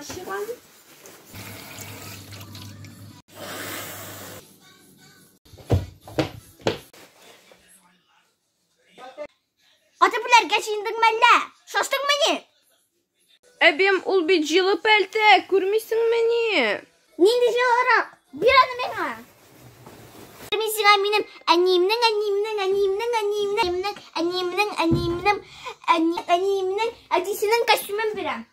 чыгам. Атып үләргә җыендың мәллә? Шаштыңмыни? Әбием, ул бит җылы пәлтә, күрмисеңмени? Нинди җылырак? Бир аны миңа. Мин сиңа минем әниемнең, әниемнең, әниемнең, әниемнең, әниемнең, әниемнең, әни, әниемнең әтисенең костюмын бирәм.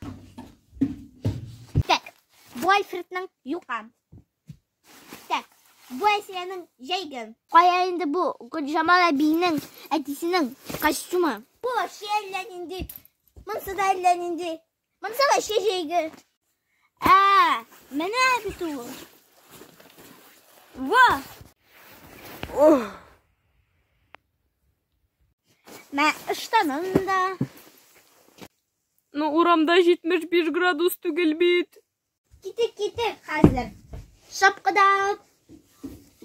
Так, бу Альфредның юка. Так, бу Әсиянең җәйге. Кая инде бу Гөлҗамал әбинең әтисенең костюмы? Бу вообще әллә нинди. Монысы да әллә нинди. Монысы вообще җәйге. Ә, менә бит ул. Во! Мә ыштаным да. Ну, урамда 75 градус түгел бит. Китек, китек хәзер. Шапка да,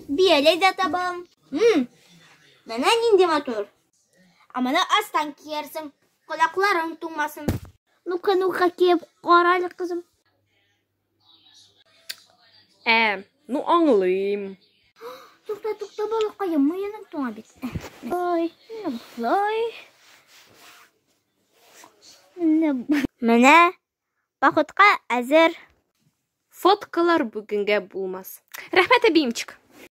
бияләй дә табам. Менә нинди матур. Ә моны астан киярсең, колакларың туңмасын. Ну-ка, ну-ка, киеп кара әле, кызым. Ә, ну аңлыйм. Тукта, тукта, балакаем, муеның туңа бит. Ой, менә болай. Менә. Менә походка әзер. Фоткалар бүгенгә булмас. Рәхмәт, әбиемчик.